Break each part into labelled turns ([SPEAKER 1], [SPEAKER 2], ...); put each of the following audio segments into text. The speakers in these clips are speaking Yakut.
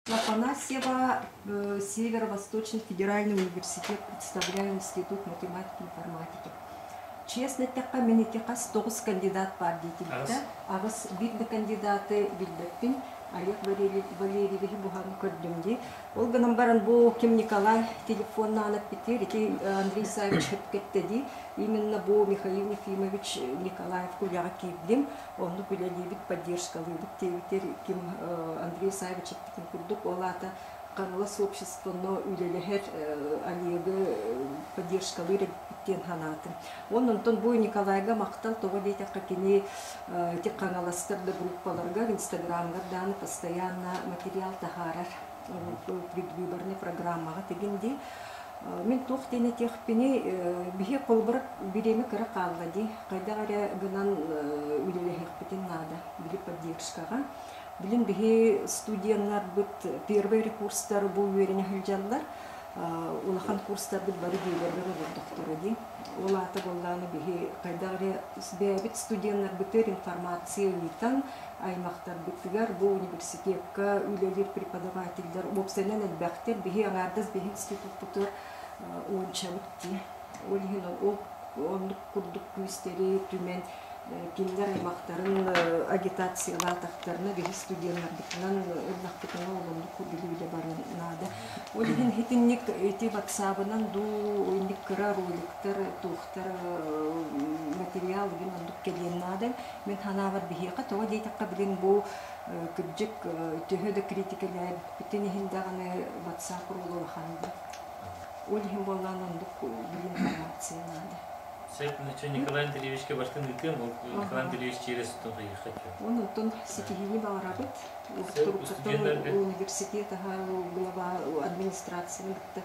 [SPEAKER 1] Афанасьева, Северо-Восточный федеральный университет, представляю Институт математики и информатики. Честно эттэххэ, мин ити хас тоҕус кандидат баар диэтибит да, аҕыс биир да кандидаты билбэппин. Олег Валерьевиһи буһан көрдүм дии. Ол гынан баран бу ким Николай телефоннаан эппитигэр ити Андрей Исаевич сөпкө дии. Именно бу Михаил Ефимович Николаев үлэҕэ киирдим. Оннук үлэлиибит, поддержкалыыбыт диэбитэр ким Андрей Исаевич эппитин курдук, ол аата Хаҥалас обществоны үлэлэһэр Олегы поддержкалыыр эбиппит диэн санаатым. Уонна онтон бу Николайга махтал, тоҕо диэтэххэ кини ити Хаҥаластар да группаларыгар, Инстаграмҥар даҕаны постоянно материал таһаарар предвыборный программаҕа тигин дии. Мин туох диэн этиэхпиний, биһи холобура бириэмэ кыра хаалла дии, хайдах эрэ гынан үлэлэһиэхпитин наада били поддержкаҕа. Билин биһи студеннарбыт первый эрэ курстар бу үөрэнэ сылдьаллар, улахан курстарбыт бары дьиэлэригэр олордохторо дии. Ол аата буоллаҕына биһи хайдах эрэ бэйэбит студеннарбытыгар информация ыытан, аймахтарбытыгар бу университекка үлэлиир преподавателлэр уопсайынан элбэхтэр, биһи аҥаардас биһи институппутугар уончабыт дии. Ол иһин ол оннук курдук күүстэри түмэн кинилэр аймахтарын агитациялаатахтарына биһи студеннарбытынан ыллахпытына ол оннук билиилэ барыан наада. Ол иһин итинник ити ватсабынан дуу инник кыра роликтар туохтар материал игин оннук кэлиэн наада. Мин санаабар биһиэхэ тоҕо диэтэххэ билин бу кырдьык төһө да критикэлээбиппитин иһин даҕаны ватсап оруола улахан дии. Ол иһин буоллаан оннук билим информация наада.
[SPEAKER 2] Сөп, значит, Николай Андреевичка бартын ыытыам, ол Николай Андреевич через тон хайыахха
[SPEAKER 1] Уон онтон ситиһиини баҕарабыт. Туруккаттан университет аһа глава администрацияны кытта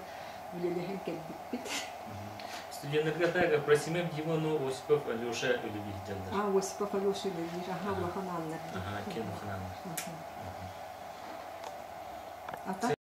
[SPEAKER 1] үлэлэһэн кэлбиппит.
[SPEAKER 2] Студеннарга так Просимев Димону Осипов Алеша үлэлиир дьаллар.
[SPEAKER 1] А, Осипов Алеша үлэлиир. Аха, улахан ааннар.
[SPEAKER 2] Аха, киэн улахан ааннар.
[SPEAKER 1] Ата?